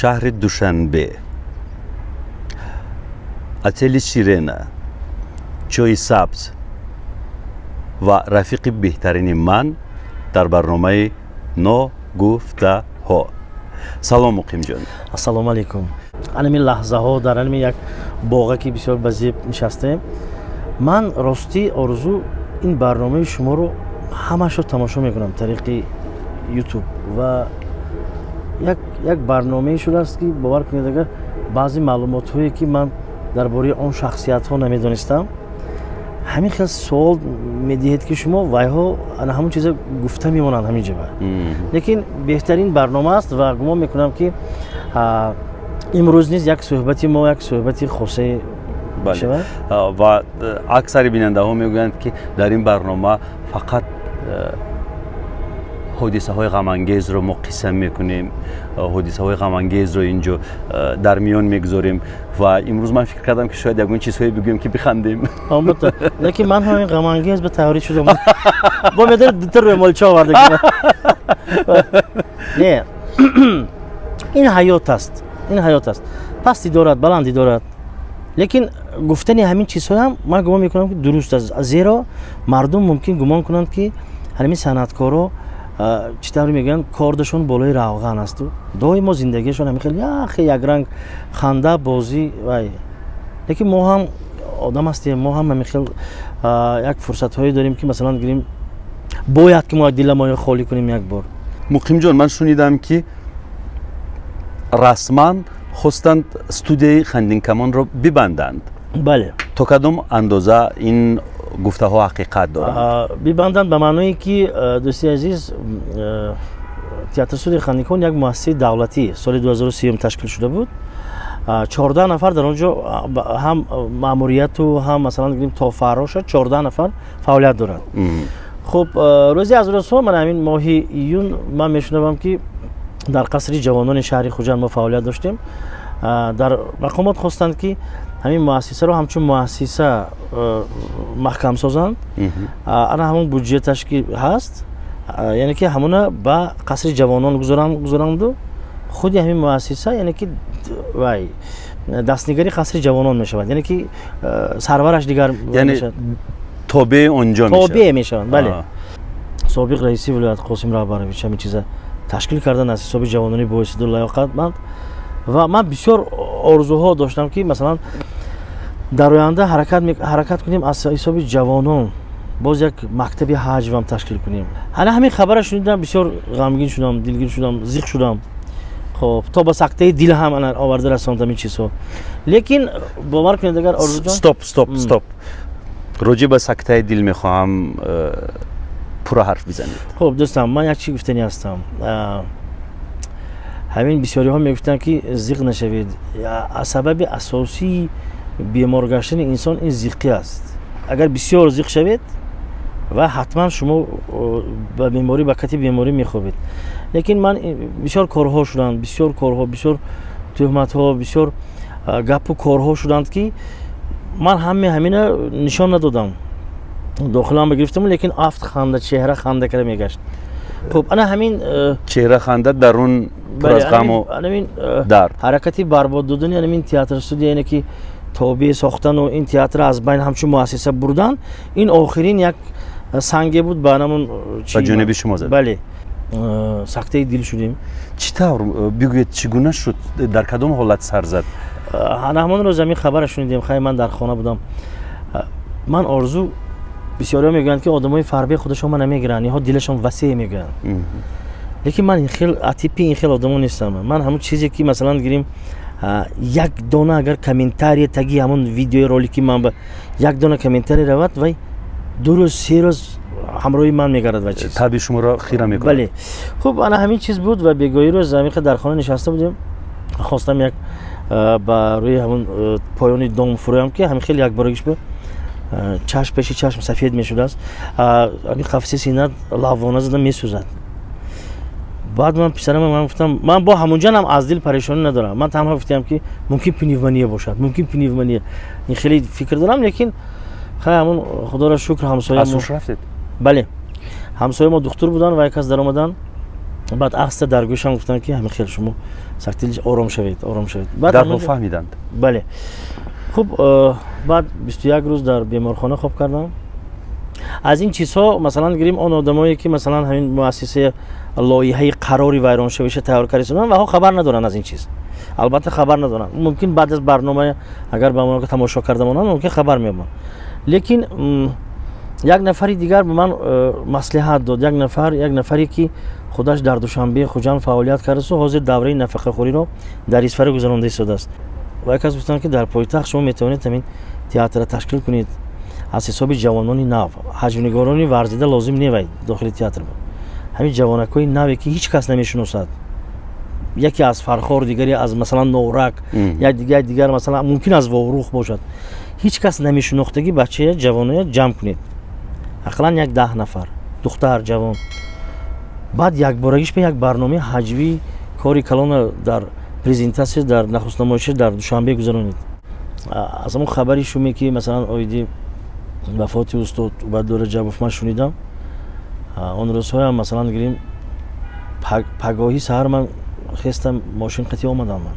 Шаҳри Душанбе, отели Сирена, чойи сабз ва рафиқи беҳтарини ман дар барномаи Ногуфтаҳо. Салом, Муқимҷон. Ассалому алайкум. Анами лаҳзаҳо дар анами як боға, ки бисёр ба зеб нишастаем. Ман ростӣ, Орзу, ин барномаи шуморо ҳамашро тамошо мекунам тариқи Ютуб ва як барномае шудааст, ки бовар кунед, агар баъзе маълумотҳое, ки ман дар бораи он шахсиятҳо намедонистам, ҳамин хел суол медиҳед, ки шумо вайҳо ана ҳамон чиза гуфта мемонанд ҳамин ҷаба. Лекин беҳтарин барнома аст ва гумон мекунам, ки имрӯз низ як суҳбати мо як суҳбати хосае мешавад. Ва аксари бинандаҳо мегӯянд, ки дар ин барнома фақат ҳодисаҳои ғамангезро мо қисса мекунем, ҳодисаҳои ғамангезро ин ҷо дар миён мегузорем. Ва имрӯз ман фикр кардам, ки шояд ягон чизҳое бигӯем, ки бихандем. Албатта, лекин ман ҳамин ғамангез ба тайёрӣ шудам, бо медонед, дута рӯмолча оварда. Не, ин ҳаёт аст, ин ҳаёт аст, пастӣ дорад, баландӣ дорад. Лекин гуфтани ҳамин чизҳоям ман гумон мекунам, ки дуруст аст, зеро мардум мумкин гумон кунанд, ки ҳамин санъаткоро, чӣ тавр мегӯянд, кордашон болои равған асту доимо зиндагиашон ҳамин хел яхе якранг, ханда, бозӣ вай. Лекин мо ҳам одам ҳастем, мо ҳам ҳамин хел як фурсатҳое дорем, ки масалан гирем, бояд ки мо диламоё холӣ кунем як бор. Муқимҷон, ман шунидам, ки расман хостанд студияи Хандинкамонро бибанданд. Бале. То кадом андоза ин гуфтаҳо ҳақиқат доранд? Бибанданд ба маъное, ки, дӯсти азиз, театр студияи Хандинкамон як муассисаи давлатӣ соли 2003 ташкил шуда буд. 14 нафар дар он ҷо ҳам маъмурияту ҳам, масалан гирем, то фарроша 14 нафар фаъолият дорад. Хуб, рӯзе аз рӯзҳо, ман ҳамин моҳи июн, ман мешунавам, ки дар қасри ҷавонони шаҳри Хуҷанд мо фаъолият доштем, дар мақомот хостанд, ки ҳамин муассисаро ҳамчун муассиса маҳкам созанд. Ана ҳамон буҷеташ, ки ҳаст, яъне ки ҳамона ба қасри ҷавонон гузоранду худи ҳамин муассиса, яъне ки вай дастнигари қасри ҷавонон мешавад, яъне ки сарвараш дигар. Тобеи онҷо. Тобеъ мешаванд, бале. Собиқ раиси вилоят Қосим Раҳбарович ҳамин чиза ташкил кардан аз ҳисоби ҷавонони боистеъдоду лаёқатманд. Ва ман бисёр орзуҳо доштам, ки масалан дар оянда ҳаракат кунем, аз ҳисоби ҷавонон боз як мактаби ҳаҷвам ташкил кунем. Ҳана ҳамин хабара шунидам, бисёр ғамгин шудам, дилгир шудам, зиқ шудам. Хоб, то ба сактаи дил ҳам ана оварда расондам ин чизҳо. Лекин бовар кунед, агар, Орзуҷон. Стоп, стоп, стоп! Роҷеъ ба сактаи дил мехоҳам пурра ҳарф бизанед. Хуб, дӯстам, ман як чӣ гуфтанӣ ҳастам. Ҳамин бисёриҳо мегуфтанд, ки зиқ нашавед. Сабаби асосии бемор гаштани инсон ин зиқӣ аст. Агар бисёр зиқ шавед ва ҳатман шумо ба беморӣ, ба кати беморӣ мехобед. Лекин ман бисёр корҳо шуданд, бисёр корҳо, бисёр тӯҳматҳо, бисёр гапу корҳо шуданд, ки ман ҳаме ҳамина нишон надодам, дохилам гирифтам, лекин афт ханда, чеҳра ханда карда мегашт. Хуб, ана ҳамин. Чеҳра ханда, дарун пур аз ғаму дард. Ҳаракати барбод додани ҳамин театр студия, яъне ки тобеъ сохтану ин театрро аз байн ҳамчун муассиса бурдан, ин охирин як санге буд ба намун. Ба ҷониби шумо зад. Бале, сактаи дил шудем. Чӣ тавр, бигӯед, чӣ гуна шуд, дар кадом ҳолат сар зад? Ана ҳамон рӯз ҳамин хабара шунидем. Хай, ман дар хона будам. Ман, Орзу, бисёриҳо мегӯянд, ки одамои фарбе худашон намегиранд, инҳо дилашон васеъ мегӯянд. Лекин ман инхел атипи ин хел одамо нестам. Ман ҳамон чизе, ки масалан гирем, як дона агар комментария таги ҳамон видеои ролики ман ба як дона комментария равад, вай 2 рӯз, 3 рӯз ҳамроҳи ман мегардад ва чиз. Таби шуморо хира мекунад. Бале. Хуб, ана ҳамин чиз буд ва бегоҳи рӯз ҳамин дар хона нишаста будем. Хостам як ба рӯи ҳамон поёни дом фурӯям, ки ҳамин хеле якборагиш бу чашм, пеши чашм сафед мешудааст, ҳамин қафаси сина лавона зада месӯзад. Баъд ман писарам, ман гуфтам, ман бо ҳамонҷанам аз дил парешонӣ надорам. Ман танҳо гуфтам, ки мумкин пневмония бошад, мумкин пневмония, ин хеле фикр дорам. Лекин хай, ҳамон худоро шукр, ҳамсоя. Аз ҳуш рафтед? Бале, ҳамсоя мо духтур буданд ва як кас даромаданд. Баъд аста дар гӯшам гуфтанд, ки ҳамин хел шумо сактил, ором шавед, ором шавед. Дарҳол фаҳмиданд. Бале. Хуб, баъд 21 рӯз дар беморхона хоб кардам. Аз ин чизҳо, масалан гирим, он одамое, ки масалан ҳамин муассисаи лоиҳаи қарори вайроншавиша тайёр карда, ваҳо хабар надоранд аз ин чиз, албатта, хабар надоранд. Мумкин, баъд аз барнома, агар ба мо тамошо карда монанд, мумкин, хабар меёбанд. Лекин як нафари дигар ба ман маслиҳат дод, як нафар, як нафаре, ки худаш дар Душанбе, Хуҷанд фаъолият кардасту ҳозир давраи нафақахӯриро дар Исфара гузаронда истодааст. Ва як кас гуфтанд, ки дар пойтахт шумо метавонед ҳамин театрро ташкил кунед аз ҳисоби ҷавонони нав. Ҳаҷвнигорони варзида лозим не, вай дохили театр буд. Ҳамин ҷавонакҳои наве, ки ҳеҷ кас намешиносад, яке аз Фархор, дигаре аз, масалан, Норак, як дигар, масалан, мумкин, аз Ворух бошад, ҳеҷ кас намешинохтагӣ бачая ҷавоноя ҷамъ кунед, ақаллан як 10 нафар духтар ҷавон. Баъд якборагиш ба як барномаи ҳаҷвӣ, кори калона дар презентатсия, дар нахустнамоиша дар Душанбе гузаронед. Аз ҳамон хабари шуме, ки масалан оиди вафоти устод Убайдулло Раҷабов ман шунидам, он рӯзҳоям, масалан гирим, пагоҳӣ саҳар ман хестам, мошин қатӣ омадам ман.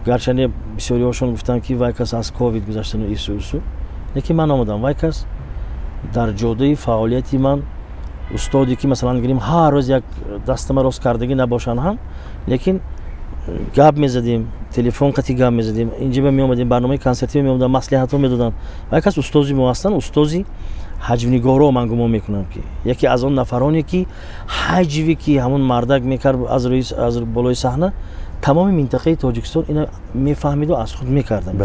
Гарчанде бисёриҳошон гуфтанд, ки вай кас аз ковид гузаштану ису усу, лекин ман омадам. Вай кас дар ҷодаи фаъолияти ман устоде, ки, масалан гирим, ҳар рӯз як дастама рост кардагӣ набошанд ҳам, лекин гап мезадем, телефон қатӣ гап мезадем, инҷа меомадем, барномаи консертӣ меомадам, маслиҳатҳо медоданд. Вай кас устози мо ҳастанд, устози ҳаҷвнигоро. Ман гумон мекунам, ки яке аз он нафароне, ки ҳаҷве, ки ҳамон мардак мекард аз рӯи аз болои саҳна, тамоми минтақаи Тоҷикистон ина мефаҳмиду аз худ мекардам.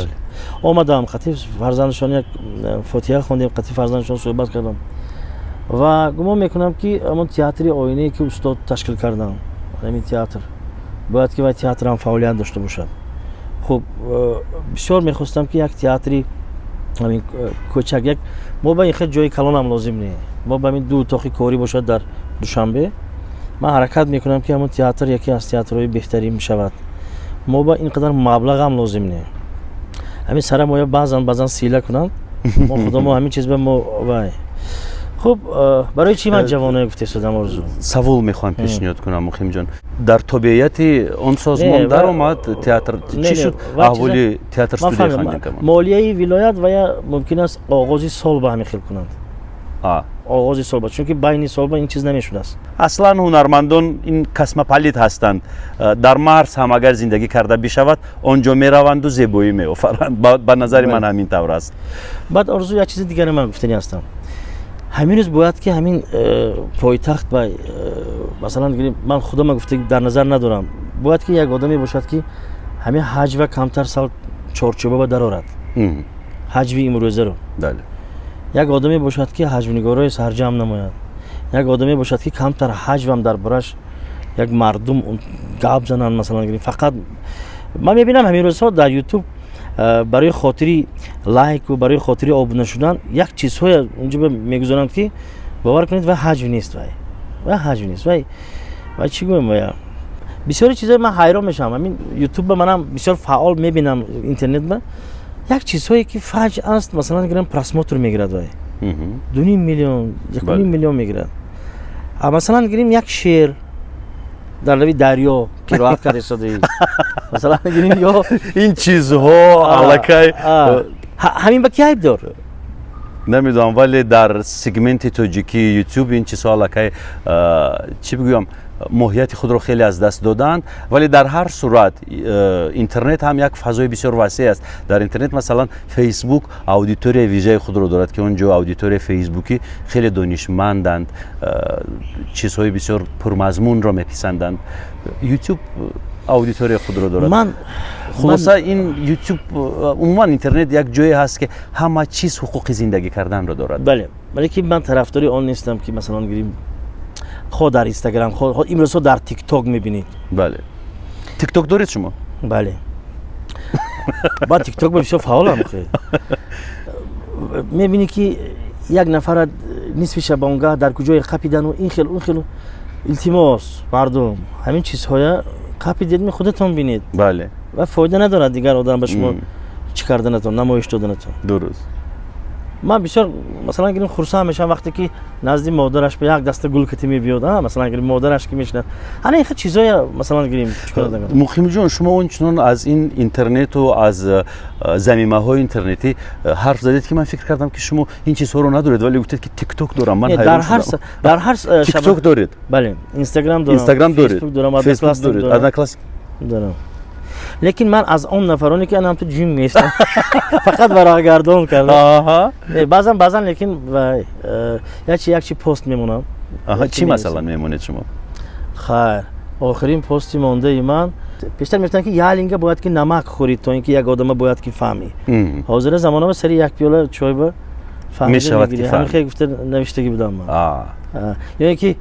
Омадам, қатъи фарзандашон як фотиҳа хондем, қатъи фарзандашон суҳбат кардам ва гумон мекунам, ки ҳамон театри оинае, ки устод ташкил карданд, ҳамин театр бояд, ки вай театрам фаъолият дошта бошад. Хуб, бисёр мехостам, ки як театри ҳамин кӯчак, як мо ба ин хел ҷои калонам лозим не, мо ба ҳамин ду утоқи корӣ бошад дар Душанбе. Ман ҳаракат мекунам, ки ҳамон театр яке аз театрҳои беҳтарин шавад. Мо ба ин қадар маблағам лозим не. Ҳамин сара моя баъзан баъзан сила кунанд, мо худомо ҳамин чиз ба мо вай. Хуб, барои чӣ ман ҷавоное гуфта истодам, Орзу? Савол мехоҳам пешниҳод кунам, Муқимҷон. Дар тобеияти он созмон даромад театр, чӣ шуд аҳволи театр студияи Хандинкамон? Молияи вилоят вая мумкин аст оғози сол ба ҳамин хел кунанд, оғози сол ба, чунки байни сол ба ин чиз намешудааст. Аслан ҳунармандон ин космополит ҳастанд. Дар Марс ҳам агар зиндагӣ карда бишавад, он ҷо мераванду зебоӣ меофаранд. Ба назари ман, ҳамин тавр аст. Баъд, Орзу, як чизи дигаре ман гуфтанӣ ҳастам. Ҳамин рӯз бояд, ки ҳамин пойтахт ба, масалан, ман худама гуфта дар назар надорам, бояд, ки як одаме бошад, ки ҳамин ҳаҷва камтар сал чорчӯба ба дарорад, ҳаҷви имрӯзаро. Як одаме бошад, ки ҳаҷвнигорои сарҷамъ намояд, як одаме бошад, ки камтар ҳаҷвам дар бораш як мардум гап зананд. Масалан, фақат ман мебинам, ҳамин рӯзҳо дар Ютуб барои хотири лайку, барои хотири обуна шудан як чизҳое унҷо мегузоранд, ки бовар кунед, вай ҳаҷв нест, вай ҳаҷв нест, вай чӣ гӯям, вая бисёри чизҳое ман ҳайрон мешавам. Ҳамин Ютубба манам бисёр фаъол мебинам, интернетба як чизҳое, ки фаҷ аст, масалан гирам, просмотр мегирад вай 2,5 миллион, 1,5 миллион мегирад. А масалан гирим, як шеър дар лаби дарё қироат карда истодаи, масалан гирим, ё Ин чизҳо аллакай ҳамин ба ки айб дор? Намедонам, вале дар сегменти тоҷикии Ютуб ин чизҳо аллакай, чӣ бигӯям, моҳияти худро хеле аз даст доданд. Вале дар ҳар сурат интернет ҳам як фазои бисёр васеъ аст. Дар интернет, масалан, Фейсбук аудиторияи вижаи худро дорад, ки он ҷо аудиторияи фейсбукӣ хеле донишманданд, чизҳои бисёр пурмазмунро меписанданд. Ютуб аудиторияи худро дорад. Ман Хулоса, ин Ютуб, умуман интернет як ҷое ҳаст, ки ҳама чиз ҳуқуқи зиндагӣ карданро дорад. Бале, вале ки ман тарафдори он нестам, ки, масалан гирим, хо дар Инстаграм, хо имрӯзҳо дар Тикток мебинед. Бале, Тикток доред шумо? Бале, баъд Тикток ба бисёр фаъолам. Мебинӣ, ки як нафара нисфи шабонгаҳ дар куҷое қапидану ин хел, он хел. Илтимос, мардум, ҳамин чизҳоя қапидедми, худатон бинед. Ва фоида надорад дигар одам ба шумо чӣ карданатон, намоиш доданатон. Дуруст. Ман бисёр, масалан гирим, хурсанд мешавам, вақте ки назди модараш ба як даста гул кати мебиёд, масалан гирим, модараш ки мешинад, ана ин чизоя, масалан гирим. Муқимҷон, шумо ончунон аз ин интернету аз замимаҳои интернетӣ ҳарф задед, ки ман фикр кардам, ки шумо ин чизҳоро надоред, вале гуфтед, ки Тикток дорам. Ман дар ҳар Тикток доред? Бале, Инстаграм дорам. Инстаграм доред? Дорам. Фейсбук доред, Одноклассник? Дорам, лекин ман аз он нафароне, ки анам ту ҷим нестам, фақат варақгардон кардам баъзан, баъзан, лекин якчи пост мемонам. Чӣ масалан мемонед шумо? Хайр, охирин пости мондаи ман: пештар мегуфтанд, ки як линга бояд ки намак хӯрӣ, то ин ки як одама бояд ки фаҳмӣ. Ҳозира замонава сари як пиёла чой ба мешавад. Фаҳмида гуфта навиштагӣ будам ман. Ё ин ки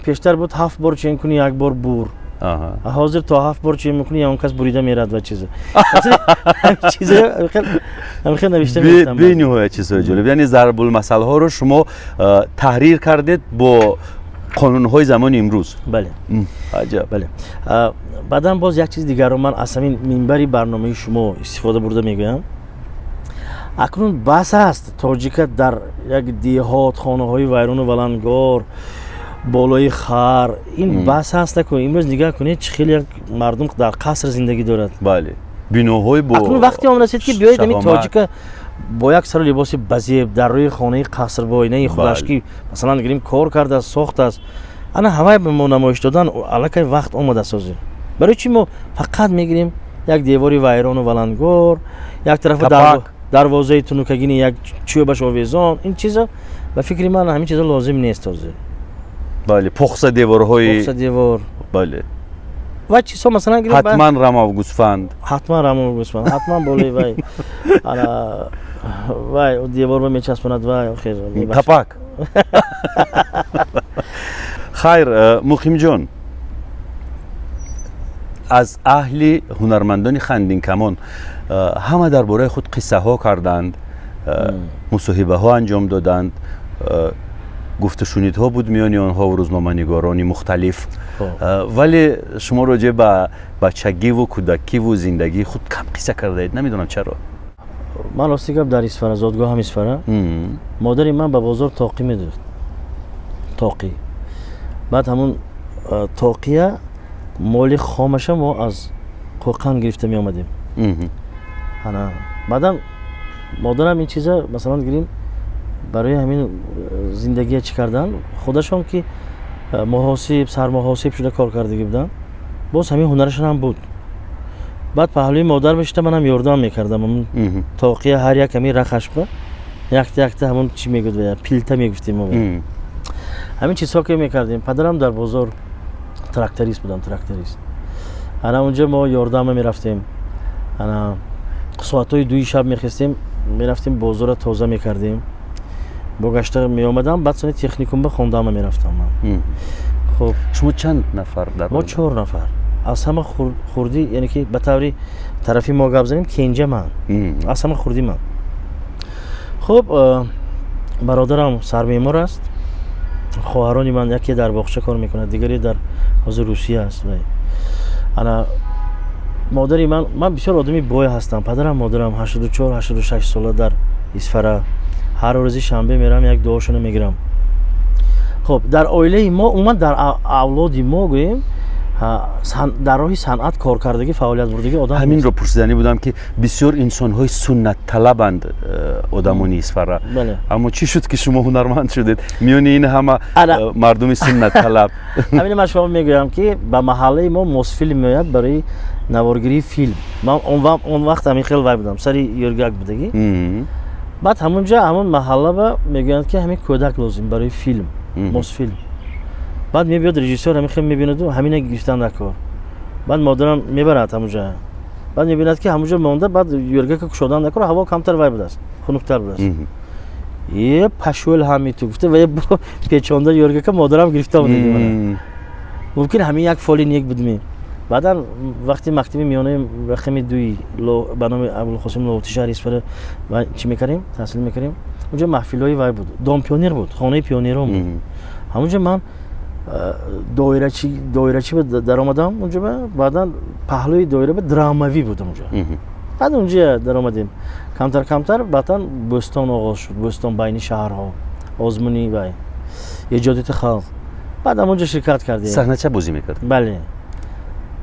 пештар буд, ҳафт бор чен кунӣ, як бор бур. Ҳозир то ҳафт бор чен мекунӣ, он кас бурида мерад ва чиза ҳамихел навишта. Бениҳоят чизҳои ҷолиб. Яъне зарбулмасалҳоро шумо таҳрир кардед бо қонунҳои замони имрӯз. Бале. Аҷаб. Бале. Баъдан боз як чиз дигарро ман аз ҳамин минбари барномаи шумо истифода бурда мегӯям: акнун бас аст тоҷика дар як деҳот, хонаҳои вайрону валангор, болои хар. Ин бас аст. Аку имрӯз нигаҳ кунед, чӣ хеле як мардум дар қаср зиндагӣ дорад. Бале, биноҳои бо Акнун вақте он расид, ки биёед ҳамин шаҳомат. тоҷика бо як сару либоси базеб дар рӯи хонаи қасрбоинаи худаш, ки масалан гирим, кор кардааст, сохтааст, ана ҳавай ба мо намоиш додан аллакай вақт омадааст. Ҳозир барои чӣ мо фақат мегирем як девори вайрону валангор, як тарафа Капак. дарвозаи тунукагини, як чӯбаш овезон? Ин чиза, ба фикри ман, ҳамин чиза лозим нест ҳозир. Бале, похса деворҳои Похса девор ва чизҳо, масалан гирем, Ҳатман рамав гӯсфанд. Ҳатман рамав гӯсфанд, ҳатман болои вай, ана вай деворба мечаспонад, вай хел мебахшад. Тапак. Хайр, Муқимҷон, аз аҳли ҳунармандони Хандинкамон ҳама дар бораи худ қиссаҳо карданд, мусоҳибаҳо анҷом доданд, гуфтушунидҳо буд миёни онҳо рӯзноманигорони мухталиф. Вале шумо роҷеъ ба бачагиву кӯдакиву зиндагии худ кам қисса кардаед, намедонам чаро. Ман, рости гап, дар Исфара, зодгоҳам Исфара. Модари ман ба бозор тоқӣ медӯхт, тоқӣ. Баъд ҳамун тоқия, моли хомаша мо аз Қӯқанд гирифта меомадем. Ана баъдан модарам ин чиза, масалан гирим, барои ҳамин зиндагия чӣ кардан, худашон ки муҳосиб, сармуҳосиб шуда кор кардагӣ буданд, боз ҳамин ҳунарашон ҳам буд. Баъд паҳлӯи модар мешида, манам ёрдам мекардам ҳамун тоқия, ҳар як ҳамин рахашба якта якта, ҳамун чӣ мегӯд, пилта мегуфтем мо. Ҳамин чизҳо ки мекардем. Падарам дар бозор тракторист будам, тракторист. Ана унҷа мо ёрдама мерафтем. Ана соатҳои 2-и шаб мехестем, мерафтем, бозорро тоза мекардем, бо гашта меомадам. Баъд сони техникумба хондама мерафтам ман. Хуб. Шумо чанд нафар дар Мо чор нафар. Аз ҳама хурдӣ, яъне ки ба таври тарафи мо гап занем, кенҷа ман. Аз ҳама хурдӣ ман. Хуб, бародарам сармеъмор аст, хоҳарони ман яке дар боғча кор мекунад, дигаре дар ҳозир Русия аст. Вай ана модари ман, ман бисёр одами бой ҳастам. Падарам, модарам 84, 86 сола дар Исфара. Ҳар рӯзи шанбе мерам, як дуошоно мегирам. Хуб, дар оилаи мо, умуман дар авлоди мо гӯем, дар роҳи санъат коркардагӣ, фаъолият бурдагӣ одам Ҳаминро пурсиданӣ будам, ки бисёр инсонҳои суннатталабанд одамони Исфара, аммо чӣ шуд, ки шумо ҳунарманд шудед миёни ин ҳама мардуми суннатталаб? Ҳамин ман шумо мегӯям, ки ба маҳаллаи мо Мосфилм меояд барои наворгирии филм. Ман он вақт ҳамин хел вай будам, сари ёргак будагӣ. Баъд ҳамунҷа, ҳамон маҳаллаба мегӯянд, ки ҳамин кӯдак лозим барои филм, Мосфилм. Баъд мебиёд режиссёр, ҳамин хел мебинаду ҳамина гирифтан дар кор. Баъд модарам мебарад ҳамунҷа, баъд мебинад, ки ҳамунҷа монда, баъд ёргака кушодан дар кор, ҳаво камтар вай будааст, хунуктар будааст. Е, пошёл ҳами ту гуфта ва печонда ёргака модарам гирифта омада. Мумкин, ҳамин як фоли нек будми. Баъдан вақти мактаби миёнаи рақами дуи ба номи Абулқосим Лоҳутӣ, шаҳри Исфара, чӣ мекардем, таҳсил мекардем, унҷа маҳфилҳои вай буд, дом пионер буд, хонаи пионерон буд. Ҳамунҷа ман доирачи даромадам унҷа. Баъдан паҳлӯи доира ба драмавӣ буд унҷа. Баъд унҷа даромадем, камтар камтар, баъдан Бӯстон оғоз шуд, Бӯстон байни шаҳрҳо, озмуни вай эҷодиёти халқ. Баъд ҳамонҷо ширкат кардем. Саҳнача бозӣ мекард? Бале.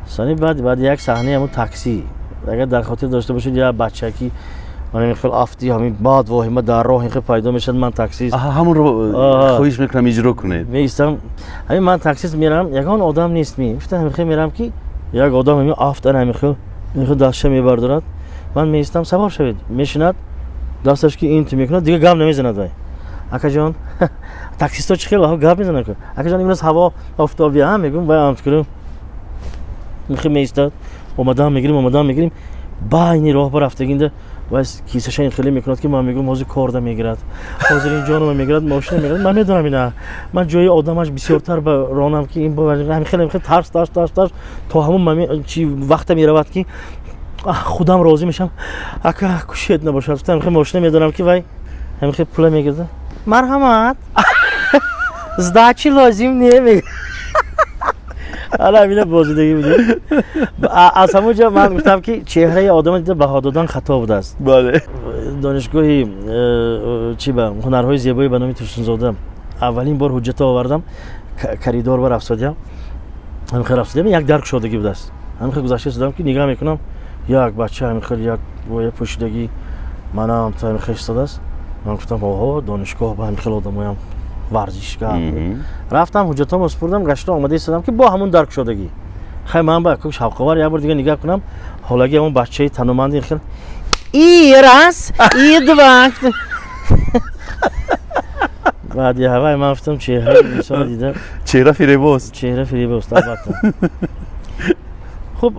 Сони баъд як саҳнаи ҳамун такси, агар дар хотир дошта бошед, як бача ки ман хел афти, ҳамин баъд воҳима дар роҳ хел пайдо мешавад, ман таксист. Ҳамонро хоҳиш мекунам, иҷро кунед. Меистам, ҳамин ман таксист мерам, ягон одам нест, ми гуфта, ҳамин хел мерам, ки як одам ҳамин афтан, ҳамин хел дастша мебардорад, ман меистам, савор шавед, мешинад, дасташ ки инту мекунад, дига гап намезанад. Вай акаҷон, таксистҳо чӣ хел гап мезанад, акаҷон, имрӯз ҳаво офтоби, а мегӯм, вай амткунам, мехел меистад, омадан мегирим, омадан мегирим, байни роҳ ба рафтагинда вай кисаша ин хеле мекунад, ки ман мегӯм, ҳозир корда мегирад, ҳозир ин ҷонама мегирад, мошина мегирад, ман медонам, ина ман ҷои одамаш бисёртар ба ронам, ки ин ҳамин хеле хеле тарс, тарс, тарс, тарс, то ҳамун чи вақта меравад, ки худам розӣ мешавам, ака, кушед набошад, хел мошина медонам, ки вай ҳамин хел пула мегирда, марҳамат, сдачи лозим не, мег. Ала ҳамина бозидагӣ будем. Аз ҳамон ҷо ман гуфтам, ки чеҳраи одама дида баҳо додан хато будааст. Донишгоҳи чи ба ҳунарҳои зебои ба номи Турсунзода аввалин бор ҳуҷҷата овардам, коридор ба рафсодиям, ҳамин хел рафсодиям, як дар кушодагӣ будааст, ҳамин хел гузашта истодам, ки нигоҳ мекунам, як бача ҳамин хел як боя пӯшидагӣ, манам то ҳамин хел истодааст. Ман гуфтам, оҳо, донишгоҳ ба ҳамин хел одамоям варзишгар. Рафтам, ҳуҷҷатҳомо супурдам, гашта омада истодам, ки бо ҳамун дар кушодагӣ. Хай, ман ба шавқовар як бор дига нигоҳ кунам, ҳолаги ҳамун бачаи тануманди хел и раз, и два. Баъди ҳавай ман гуфтам, чеҳраи инсона дида Чеҳра фиребост. Чеҳра фиребост, албатта. Хуб,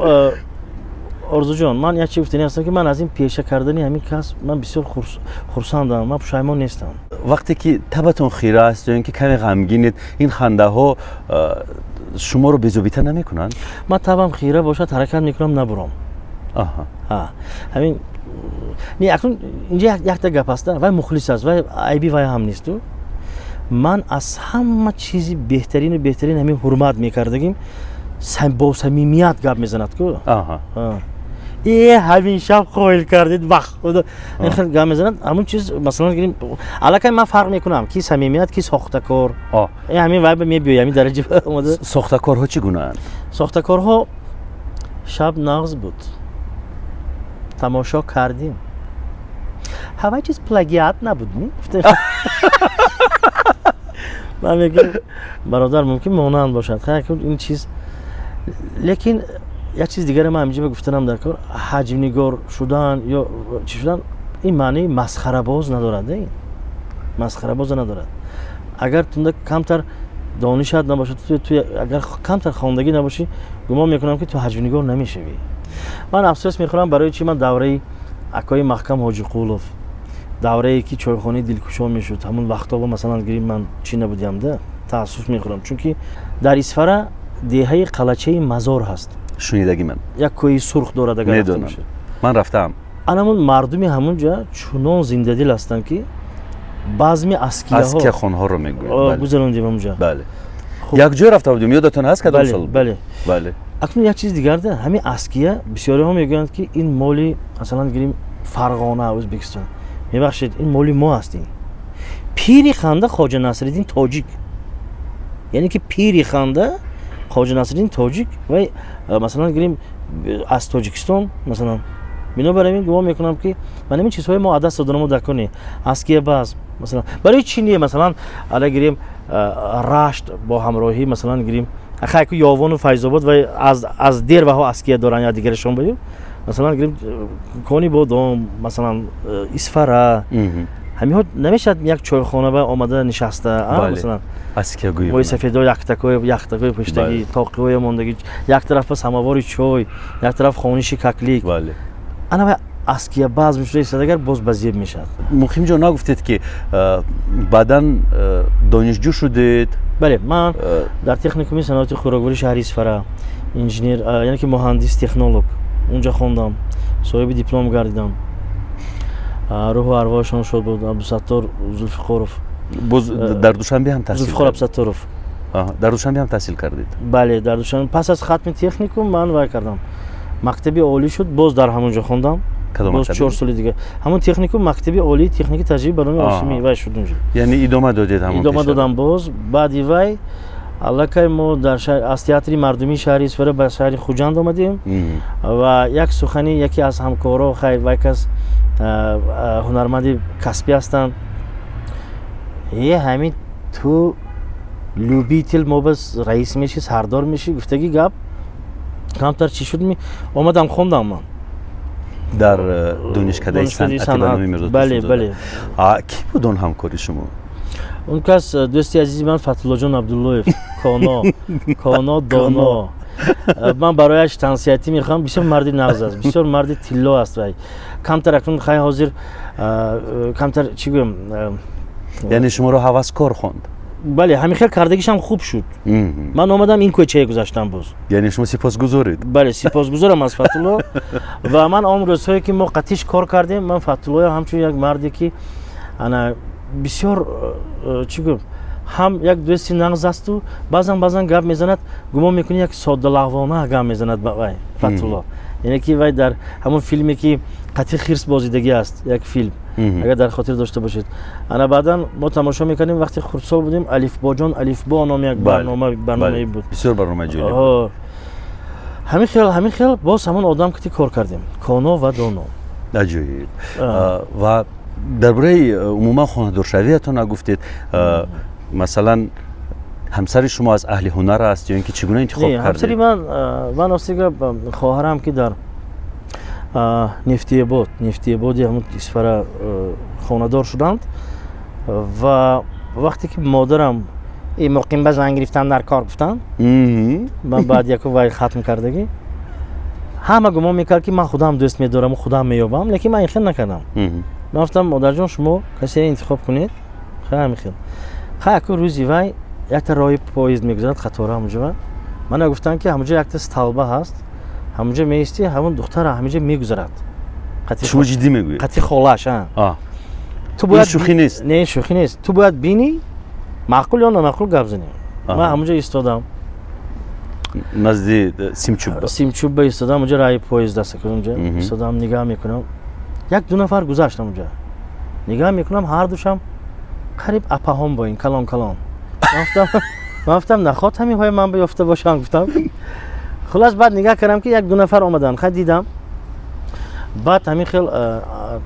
Орзуҷон, ман як чи гуфтани ҳастам, ки ман аз ин пеша кардани ҳамин касб ман бисёр хурсандам, ман пушаймон нестам. Вақте ки табатон хира аст ё ин ки каме ғамгинед, ин хандаҳо шуморо безобита намекунанд? Ман табам хира бошад, ҳаракат мекунам набурам. Ҳамин не, акнун инҷа якта гап аста, вай мухлис аст, вай айби вай ҳам несту. Ман аз ҳама чизи беҳтарину беҳтарин ҳамин ҳурмат мекардагим, бо самимият гап мезанад ку. Э, ҳамин шаб қоил кардед, бахудо, хел гап мезанад. Ҳамун чиз, масалан гирим, аллакай ман фарқ мекунам, ки самимият, ки сохтакор. Ҳамин вай ба мебиёй, ҳамин дараҷа омада. Сохтакорҳо чӣ гунаанд? Сохтакорҳо: шаб нағз буд, тамошо кардем, ҳавай чиз плагиат набуд. Ман мегӯям, бародар, мумкин монанд бошад, ин чиз. Лекин як чиз дигаре ман ҳаминҷа гуфтанам дар кор: ҳаҷвнигор шудан ё чӣ шудан, ин маънии масхарабоз надорад, масхарабоза надорад. Агар тунда камтар донишат набошад, ту агар камтар хондагӣ набошӣ, гумон мекунам, ки ту ҳаҷвнигор намешавӣ. Ман афсӯс мехӯрам, барои чи ман давраи акои Маҳкам Ҳоҷиқулов, даврае ки чойхонаи дилкушо мешуд, ҳамун вақтҳо, масалан гирим, ман чӣ набудиам да. Таассуф мехӯрам, чунки дар Исфара деҳаи Қалачаи Мазор ҳаст. Шунидагӣ ман. Як кӯҳи сурх дорад, агар Медонам, ман рафтаам. Анамун мардуми ҳамунҷа чунон зиндадил ҳастанд, ки базми аскияҳо Аскияхонҳоро мегӯянд. Гузарондем ҳамунҷа. Бале, як ҷой рафта будем, ёдатон ҳаст, кадом сол? Бале. Бале. Акнун як чиз дигар да, ҳамин аския, бисёриҳо мегӯянд, ки ин моли, масалан гирим, Фарғона, Ӯзбекистон. Мебахшед, ин моли мо аст. Ин пири ханда Хоҷа Насриддин тоҷик, яъне ки пири ханда Хоҷа Насриддин тоҷик, вай, масалан гирим, аз Тоҷикистон. Масалан, бинобар ин гумон мекунам, ки ман ҳамин чизҳои мо аз даст доданамо даконе. Аския баз, масалан, барои чӣ не, масалан, ала гирем, Рашт бо ҳамроҳӣ, масалан гирим, хайку Ёвону Файзобод, вай аз дерваҳо аския доранд, я дигарашон баю, масалан гирим, Кони Бодом, масалан, Исфара, ҳаминҳо намешавад як чойхона ба омада нишаста, масалан, мои сафедо яктакои яктакои пуштагӣ, тоқиҳои мондагӣ, як тараф ба самовори чой, як тараф хониши каклик, ана вай аския баъз мешуда истодагар, боз ба зеб мешавад. Муқимҷон, нагуфтед, ки баъдан донишҷӯ шудед? Бале, ман дар техникуми саноати хӯроквории шаҳри Исфара инженер, яъне ки муҳандис технолог унҷа хондам, соҳиби диплом гардидам. Рӯҳу арвоҳашон шод буд, Абдусаттор Зулфиқоров. Боз дар Душанбе ҳам таҳсил? Зулфиқор Абдусатторов. Дар Душанбе ҳам таҳсил кардед? Бале, дар Душанбе. Пас аз хатми техникум ман вай кардам, мактаби олӣ шуд, боз дар ҳамон ҷо хондам. Боз 4 соли дигар ҳамон техникум, мактаби олии техники таҷриба ба номи Осимӣ вай шуд унҷо. Яъне идома додед ҳамон? Идома додам. Боз баъди вай аллакай мо дар аз театри мардумии шаҳри Исфара ба шаҳри Хуҷанд омадем ва як сухани яке аз ҳамкоро, хай, вай кас ҳунарманди касбӣ ҳастанд: «Е, ҳамин ту любитель, мо ба раис мешӣ, сардор мешӣ», гуфтаги гап камтар чӣ шуд, омадам, хондам ман. Дар донишкадаи санъати ба номи Мирзо. Бале. Кӣ буд он ҳамкори шумо? Он кас дӯсти азизи ман Фатҳуллоҷон Абдуллоев, Коно, Коно Доно. Ман барояш тансиҳатӣ мехоҳам. Бисёр марди нағз аст, бисёр марди тилло аст. Вай камтар акнун, хай, ҳозир камтар, чӣ гӯям. Яъне шуморо ҳаваскор хонд? Бале, ҳамин хел кардагишам хуб шуд. Ман омадам, ин кӯчае гузаштам боз. Яъне шумо сипосгузоред? Бале, сипосгузорам аз Фатҳулло. Ва ман он рӯзҳое, ки мо қатиш кор кардем, ман Фатҳуллоя ҳамчун як марде, ки ана бисёр, чӣ гӯям, ҳам як дӯсти нағз асту баъзан баъзан гап мезанад, гумон мекунӣ як соддалавона гап мезанад вай Фатҳулло. Яъне ки вай дар ҳамон филме, ки қатъи хирс бозидагӣ аст, як филм, агар дар хотир дошта бошед, ана баъдан мо тамошо мекардем, вақте хурдсол будем, «Алифбоҷон алифбо» номи як барномае буд. Бисёр барномаи ҷолиб. Ҳамин хел, ҳамин хел боз ҳамон одам кати кор кардем, Коно ва Доно. Аҷоиб. Ва дар бораи умуман хонадоршавиятон нагуфтед. Масалан, ҳамсари шумо аз аҳли ҳунар аст ё ин ки чӣ гуна интихоб кардед? Ҳамсари ман, ростига, хоҳарам, ки дар Нефтиебод, Нефтиебоди ҳамун Исфара хонадор шуданд. Ва вақте ки модарам муқим ба зан гирифтан дар кор гуфтанд, ман баъд яку вай хатм кардагӣ, ҳама гумон мекард, ки ман худам дӯст медораму худам меёбам, лекин ман ин хел накардам. Ман гуфтам: «Модарҷон, шумо касе интихоб кунед». Хай, ҳамин хел, хай, аку рӯзи вай якта роҳи поезд мегузарад, қатора ҳамуҷо. Мана гуфтанд, ки ҳамуҷо якта столба ҳаст, ҳамуҷо меистӣ, ҳамон духтара ҳамиҷо мегузарад. Шумо ҷиддӣ мегӯед? Қатъи холаш. Ту бояд, шӯхӣ нест? Не, шӯхӣ нест. Ту бояд бинӣ, маъқул ё номаъқул гап занӣ. Ман ҳамуҷо истодам. Назди симчӯбба? Симчӯбба истодам, унҷо раи поезд аст, унҷо истодам, нигаҳ мекунам, як ду нафар гузашт ҳамуҷа. Нигаҳ мекунам, ҳардушам қариб апаҳом бо ин калон калон. Ман гуфтам, наход ҳаминҳои ман биёфта бошам, гуфтам. Хулас, баъд нигаҳ кардам, ки як ду нафар омаданд. Хай, дидам. Баъд ҳамин хел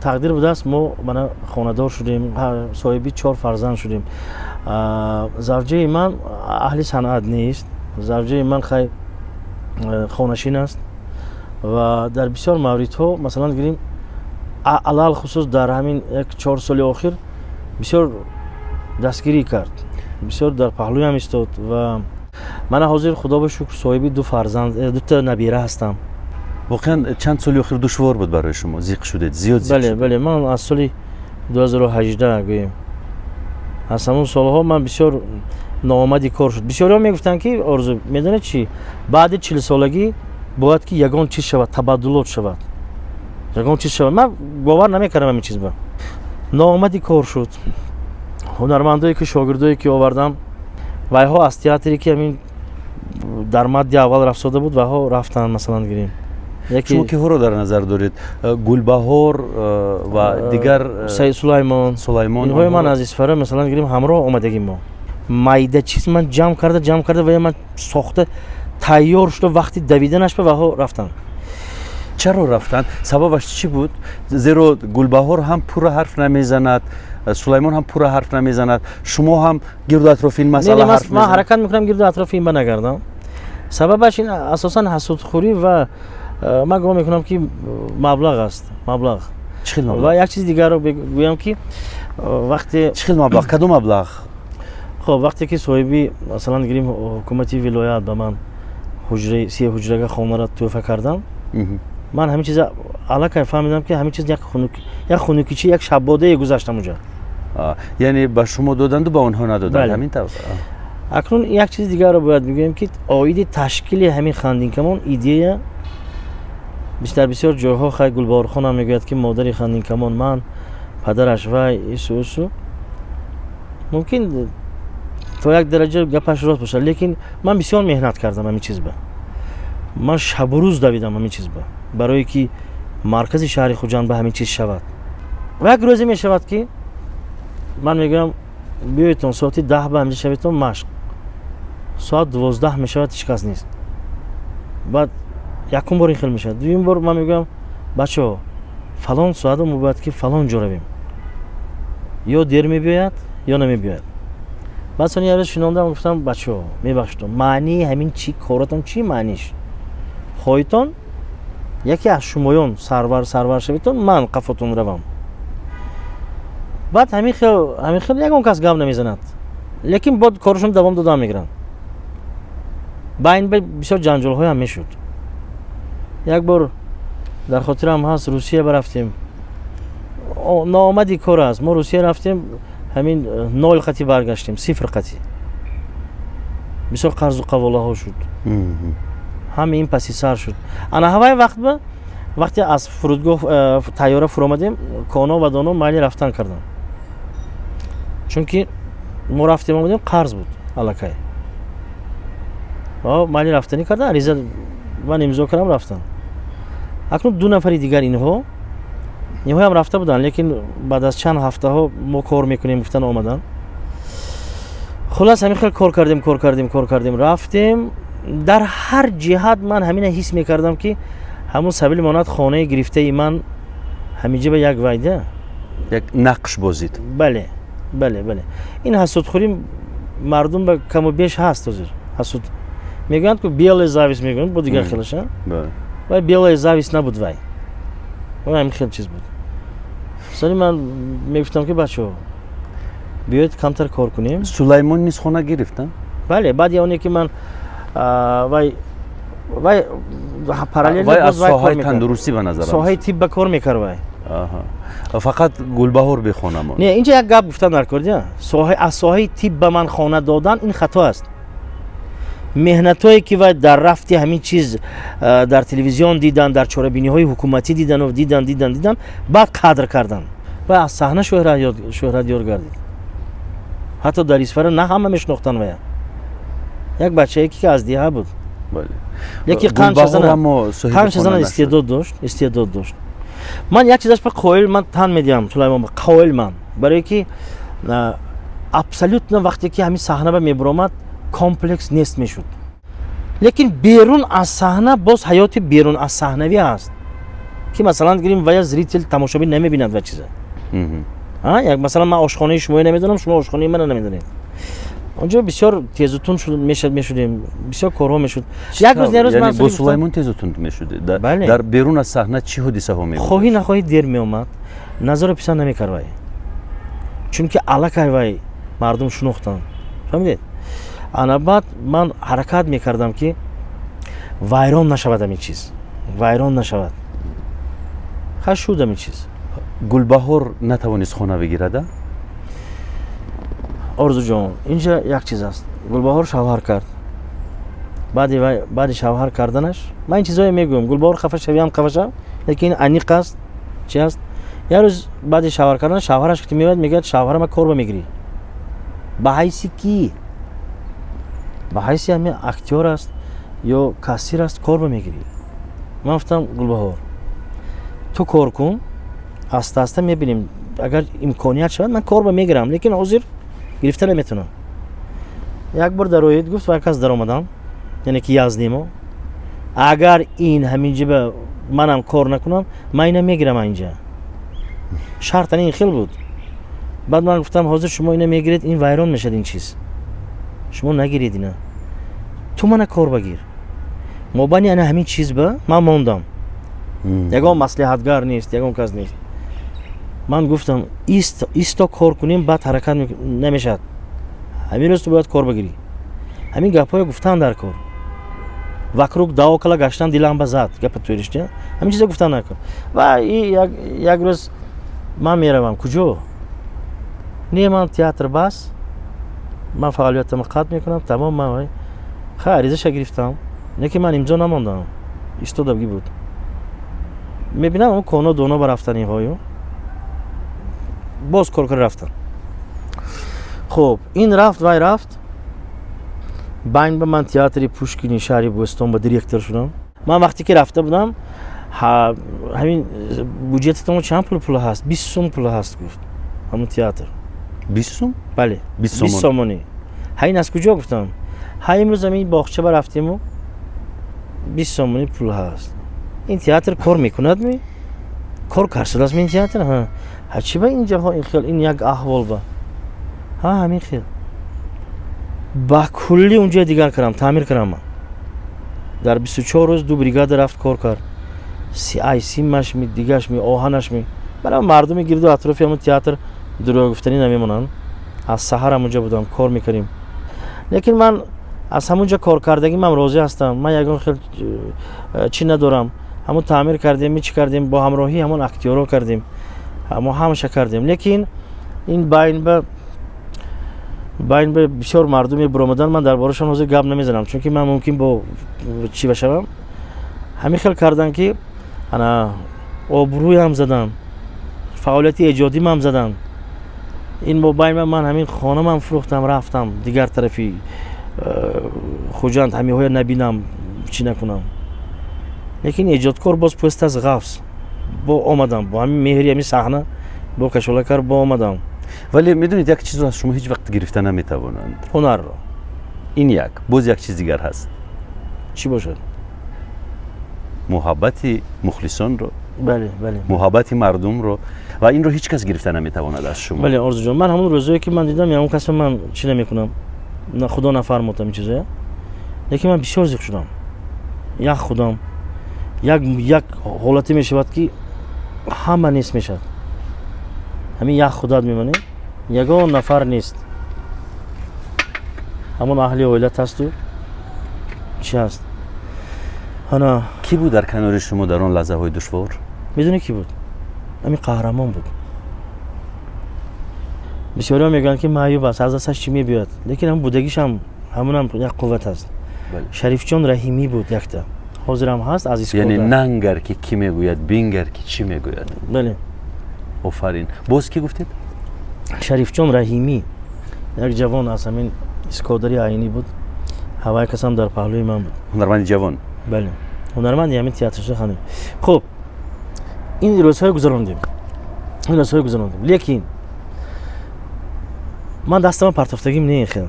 тақдир будааст, мо мана хонадор шудем, соҳиби чор фарзанд шудем. Завҷаи ман аҳли санъат нест. Завҷаи ман, хай, хонашин аст ва дар бисёр мавридҳо, масалан гирем, алалхусус дар ҳамин як 4 соли охир бисёр дастгирӣ кард, бисёр дар паҳлӯям истод. Ва мана ҳозир, худо ба шукр, соҳиби ду фарзанд, дута набира ҳастам. Воқеан, чанд соли охир душвор буд барои шумо, зиқ шудед зиёд? Зиқ? Бале, бале, ман аз соли 2018 гӯем, аз ҳамон солҳо ман бисёр ноомади кор шуд. Бисёриҳо мегуфтанд, ки орзу, медонед чӣ, баъди 40-солагӣ бояд ки ягон чиз шавад, табаддулот шавад, ягон чиз шавад. Ман бовар намекардам ҳамин чиз ба. Ноомади кор шуд. Ҳунармандое ки, шогирдое ки овардам, вайҳо аз театре, ки ҳамин дар мадди аввал рафтода буд, вайҳо рафтанд, масалан гирем. Шумо киҳоро дар назар доред? Гулбаҳор ва дигар? Саид Сулаймон. Сулаймон. Инҳои ман аз Исфара, масалан гирем, ҳамроҳ омадагим. Мо майда чиз ман ҷамъ карда, ҷамъ карда ва ман сохта тайёр шуда, вақти давиданаш ба ваҳо рафтанд. Чаро рафтанд? Сабабаш чӣ буд? Зеро Гулбаҳор ҳам пурра ҳарф намезанад, Сулаймон ҳам пурра ҳарф намезанад, шумо ҳам гирду атрофи ин масъала ҳарф. Ман ҳаракат мекунам гирду атрофи ин ба нагардам. Сабабаш ин асосан ҳасудхӯрӣ ва ман гумон мекунам, ки маблағ аст, маблағ. Ва як чизи дигарро гӯям, ки вақте Чӣ хел маблағ? Кадом маблағ? Хоб, вақте ки соҳиби, масалан гирем, ҳукумати вилоят ба ман ҳуҷраи се ҳуҷрага хонаро тӯҳфа кардам, ман ҳамин чиза аллакай фаҳмидам, ки ҳамин чиз як хунукичи, як шаббодае гузаштам уҷа. Яъне ба шумо доданду ба онҳо надоданд, ҳамин тавр? Акнун як чизи дигарро бояд бигӯем, ки оиди ташкили ҳамин Хандинкамон идея дар бисёр ҷойҳо, хай, Гулбаҳорхонам мегӯяд, ки модари Хандинкамон ман, падараш вай, ису усу. Мумкин то як дараҷа гапаш рост бошад, лекин ман бисёр меҳнат кардам ҳамин чиз ба. Ман шабу рӯз давидам ҳамин чиз ба, барое ки Маркази шаҳри Хуҷанд ба ҳамин чиз шавад. Ва як рӯзе мешавад, ки ман мегӯям: «Биёедтон, соати 10 ба ҳамҷа шаведтон, машқ». Соат 12 мешавад, ҳеҷ кас нест. Баъд якум бор ин хел мешавад. Дуюм бор ман мегӯям: «Бачаҳо, фалон соата мо бояд ки фалон ҷо равем». Ё дер мебиёяд, ё намебиёяд. Баъд сони як рӯз шинондам, гуфтам: «Бачаҳо, мебахшедтон, маънии ҳамин чӣ коратон, чӣ маъниш? Хоҳитон, яке аз шумоён сарвар шаведтон, ман қафотон равам». Баъд ҳамин хел ягон кас гап намезанад, лекин бод корашон давом дода мегиранд. Байн бисёр ҷанҷолҳоям мешуд. Як бор дар хотирам ҳаст, Русия барафтем. Ноомади кор аст. Мо Русия рафтем, ҳамин ноль қати баргаштем, сифр қати. Бисёр қарзу қаволаҳо шуд, ҳама ин паси сар шуд. Ана ҳавай вақт ба вақте аз фурудгоҳ тайёра фуромадем, Коно ва Доно майли рафтан карданд, чунки мо рафтем, омадем, қарз буд аллакай. Майли рафтанӣ кардан, ариза ман имзо кардам, рафтан. Акнун ду нафари дигар, инҳоям рафта буданд, лекин баъд аз чанд ҳафтаҳо мо кор мекунем гуфтан, омаданд. Хулас, ҳамин хел кор кардем, кор кардем, кор кардем, рафтем. Дар ҳар ҷиҳат ман ҳамина ҳис мекардам, ки ҳамун сабили монад хонаи гирифтаи ман ҳаминҷа ба як вайда як нақш бозид. Бале, ин ҳасудхӯрӣ мардум ба каму беш ҳаст. Ҳозир ҳасуд мегӯянд ку, белая зависть мегӯянд, бо дигар хелаша. Вай белая зависть набуд, вай ҳамин хел чиз буд. Сони ман мегуфтам, ки бачаҳо, биёед, камтар кор кунем. Сулаймон низ хона гирифт? Бале, баъди оне ки ман вай параллел вай аз соҳаи тандурустӣ ба назар. Соҳаи тиб ба кор мекард вай. Фақат Гулбаҳор бехона монд. Не, инҷа як гап гуфтам дар кор. Аз соҳаи тиб ба ман хона додан, ин хато аст. Меҳнатое ки вай дар рафти ҳамин чиз дар телевизион дидан, дар чорабиниҳои ҳукуматӣ дидану дидан, дидан, дидан, баъд қадр кардан. Вай аз саҳна шӯҳратёр гардид. Ҳатто дар Исфара на ҳама мешинохтанд вая, як бачае ки аз диҳа буд, яке қанча зана истеъдод дошт, истеъдод дошт. Ман як чизаш ба қоил, ман тан медиҳам, Сулаймон, қоил ман, барое ки абсолютно вақте ки ҳамин саҳна ба мебуромад, комплекс нест мешуд. Лекин берун аз саҳна боз ҳаёти берун аз саҳнавӣ ҳаст, ки масалан гирим, вая зритель, тамошобин намебинад ва чиза. Як масалан, ман ошхонаи шуморо намедонам, шумо ошхонаи мана намедонед. Онҷо бисёр тезу тунд мешудем, бисёр корҳо мешуд. Як рӯз, не рӯз ман бо Сулаймон тезу тунд мешудед? Дар берун аз саҳна чӣ ҳодисаҳо мебуд? Хоҳӣ нахоҳӣ, дер меомад, назару писанд намекард вай, чунки аллакай вай мардум шунохтанд, фаҳмидед? Ана баъд ман ҳаракат мекардам, ки вайрон нашавад ҳамин чиз, вайрон нашавад. Ха, шуд ҳамин чиз. Гулбаҳор натавонист хона бигирада? Орзуҷон, инҷа як чиз аст. Гулбаҳор шавҳар кард. Баъди шавҳар карданаш, ман ин чизое мегӯям, Гулбаҳор хафа шавиам, хафа шав, лекин ин аниқ аст, чи аст. Як рӯз баъди шавҳар кардан шавҳараш ки меояд, мегӯяд: «Шавҳарама кор ба мегирӣ?» Ба ҳайси кӣ? Ба ҳайси ҳамин актёр аст ё кассир аст, кор ба мегирӣ? Ман гуфтам: «Гулбаҳор, ту кор кун, аста аста мебинем, агар имконият шавад, ман кор ба мегирам, лекин ҳозир гирифта наметавонам». Як бор дароед, гуфт, ва кас даромадам, яъне ки язнемо, агар ин ҳамин ҷиба манам кор накунам, ман ина мегирам инҷа. Шартан ин хел буд. Баъд ман гуфтам: «Ҳозир шумо ина мегиред, ин вайрон мешавад, ин чиз, шумо нагиред ина, ту мана кор багир». Мобайни ана ҳамин чиз ба ман мондам, ягон маслиҳатгар нест, ягон кас нест. Ман гуфтам: «Исто, кор кунем, баъд ҳаракат намешавад, ҳамин рӯз ту бояд кор багирӣ». Ҳамин гапҳое гуфтан дар кор, вокруг да около гаштан дилам ба зад, гапа туиришта, ҳамин чиза гуфтан дар кор. Ва як рӯз ман меравам куҷо? Не, ман театр бас, ман фаъолиятамро қатъ мекунам, тамом. Ман ха, аризаша гирифтам, лекин ман имзо намондам, истодагӣ буд. Мебинам, он коно доно ба рафтаниҳою боз кор кара рафтан. Хуб, ин рафт, вай рафт. Байн ба ман театри Пушкини шаҳри Бӯстон ба директор шудам. Ман вақте ки рафта будам, Ҳамин буҷетатон чанд пул ҳаст? 20 сум пул ҳаст, гуфт ҳамун театр. 20 сум? Бале, 20 сомонӣ. Ҳа, ин аз куҷо, гуфтам. Ҳа, имрӯз ҳамин боғча ба рафтему 20 сомонӣ пул ҳаст. Ин театр кор мекунад ми? Кор карсудааст ми ин театр? Ҳа, чӣ ба инҷаҳо ин хел, ин як аҳвол ба? Ҳа, ҳамин хел. Ба куллӣ унҷоя дигар кардам, таъмир кардам ман. Дар 24 рӯз ду бригада рафт, кор кард. Ай симаш ми, дигаш ми, оҳанаш ми. Бара мардуми гирду атрофи ҳамун театр дурӯғ гуфтанӣ намемонанд. Аз саҳар ҳамунҷа будам, кор мекардем. Лекин ман аз ҳамунҷа коркардагӣ ман розӣ ҳастам. Ман ягон хел чӣ надорам. Ҳамун таъмир кардем, чӣ кардем, бо ҳамроҳии ҳамон актёрҳо кардем. Мо ҳамаша кардем. Лекин ин байн ба бисёр мардуме буромадан, ман дар борашон ҳозир гап намезанам, чунки ман мумкин бо чӣ башавам. Ҳамин хел кардам, ки ана обрӯям задам, фаъолияти эҷодимам задам. Ин мобайн ман ҳамин хонамам фурӯхтам, рафтам дигар тарафи Хуҷанд, ҳамиҳоя набинам, чӣ накунам. Лекин эҷодкор боз пӯст аз ғафз бо омадам, бо ҳамин меҳри ҳамин саҳна бо кашола кард, бо омадам. Вале медонед, як чизро аз шумо ҳеҷ вақт гирифта наметавонанд. Ҳунарро. Ин як, боз як чиз дигар ҳаст. Чӣ бошад? Муҳаббати мухлисонро. Бале, бале. Муҳаббати мардумро, ва инро ҳеҷ кас гирифта наметавонад аз шумо. Бале, Орзуҷон, ман ҳамон рӯзое ки ман дидам, ягон касба ман чӣ намекунам, худо нафармод ҳамин чизоя, лекин ман бисёр зиқ шудам. Як худам як ҳолате мешавад, ки ҳама нест мешавад, ҳамин як худат мемонӣ, ягон нафар нест, ҳамон аҳли оилат ҳасту чӣ ҳаст, ана. Кӣ буд дар канори шумо дар он лаҳзаҳои душвор? Медонӣ, кӣ буд? Ҳамин қаҳрамон буд. Бисёриҳо мегӯянд, ки маъюб аст, аз дасташ чӣ мебиёяд, лекин ҳамн будагишам ҳамунам як қувват аст. Шарифҷон Раҳимӣ буд якта, ҳозирам ҳаст, аз Яъне нангар, ки кӣ мегӯяд, бингар, ки чӣ мегӯяд. Бале. Офарин. Боз кӣ гуфтед? Шарифҷон Раҳимӣ, як ҷавон аз ҳамин Искодари Айнӣ буд. Ҳавай касам дар паҳлӯи ман буд. Ҳунарманди ҷавон. Бале, ҳунарманди ҳамин театршо ханем. Хуб, ин рӯзҳое гузарондем, ин рӯзҳое гузарондем, лекин ман дастама партофтагим не хел.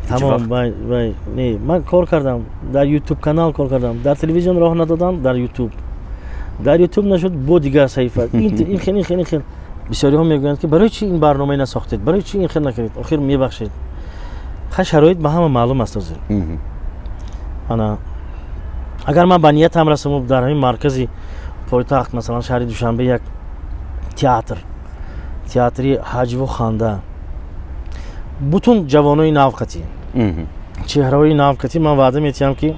Тамом, вай не, ман кор кардам, дар Ютуб канал кор кардам, дар телевизион роҳ надодам, дар Ютуб нашуд, бо дигар саҳифа, ин хел, ин хел, ин хел. Бисёриҳо мегӯянд, ки барои чи ин барномае насохтед, барои чи ин хел накардед? Охир, мебахшед, ха, шароит ба ҳама маълум аст ҳозир. Ана агар ман ба ниятам расаму дар ҳамин маркази пойтахт, масалан шаҳри Душанбе, як театр, театри ҳаҷву ханда, бутун ҷавонои навқатӣ, чеҳраҳои навқатӣ, ман ваъда метиҳам, ки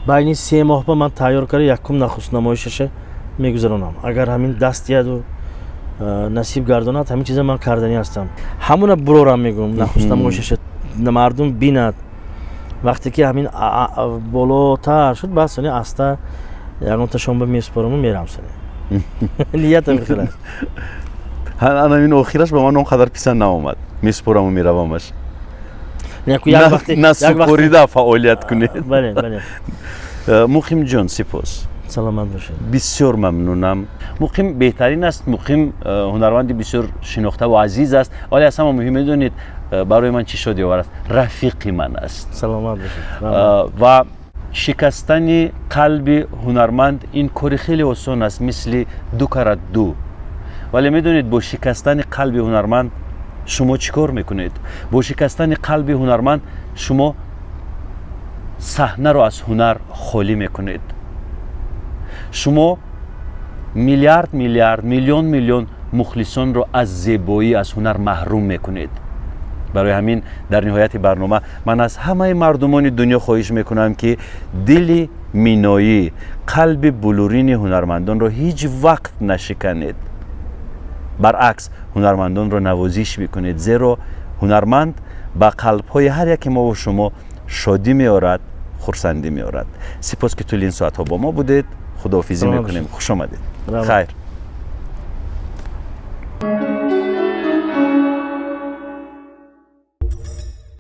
байни 3 моҳ ба ман тайёр карда, якум нахуст намоишаша мегузаронам. Агар ҳамин даст дияду насиб гардонад, ҳамин чиза ман карданӣ ҳастам. Ҳамуна бурорам, мегӯм, нахуст намоишаша мардум бинад. Вақте ки ҳамин болотар шуд, баъд сони аста ягон ташонба месупораму мерам. Сони ниятам хел аст. Ҳамин охираш ба ман он қадар писанд наомад, месупораму меравамаш. Насупорида фаъолият кунед. Бале, бале. Муқимҷон, сипос. Саломат бошед. Бисёр мамнунам. Муқим беҳтарин аст. Муқим ҳунарманди бисёр шинохтаву азиз аст, вале аз ҳама муҳим, медонед, барои ман чӣ шодиовар аст? Рафиқи ман аст. Саломат бошед. Ва шикастани қалби ҳунарманд ин кори хеле осон аст, мисли ду карат ду. Вале медонед, бо шикастани қалби ҳунарманд шумо чӣ кор мекунед? Бо шикастани қалби ҳунарманд шумо саҳнаро аз ҳунар холӣ мекунед. Шумо миллиард миллиард, миллион миллион мухлисонро аз зебоӣ, аз ҳунар маҳрум мекунед. Барои ҳамин дар ниҳояти барнома ман аз ҳамаи мардумони дунё хоҳиш мекунам, ки дили миноӣ, қалби булурини ҳунармандонро ҳеҷ вақт нашиканед, баръакс, ҳунармандонро навозиш бикунед, зеро ҳунарманд ба қалбҳои ҳар яке мову шумо шодӣ меорад, хурсандӣ меорад. Сипос, ки тӯли ин соатҳо бо мо будед. Худоҳофизӣ мекунем. Хушомадед, хайр.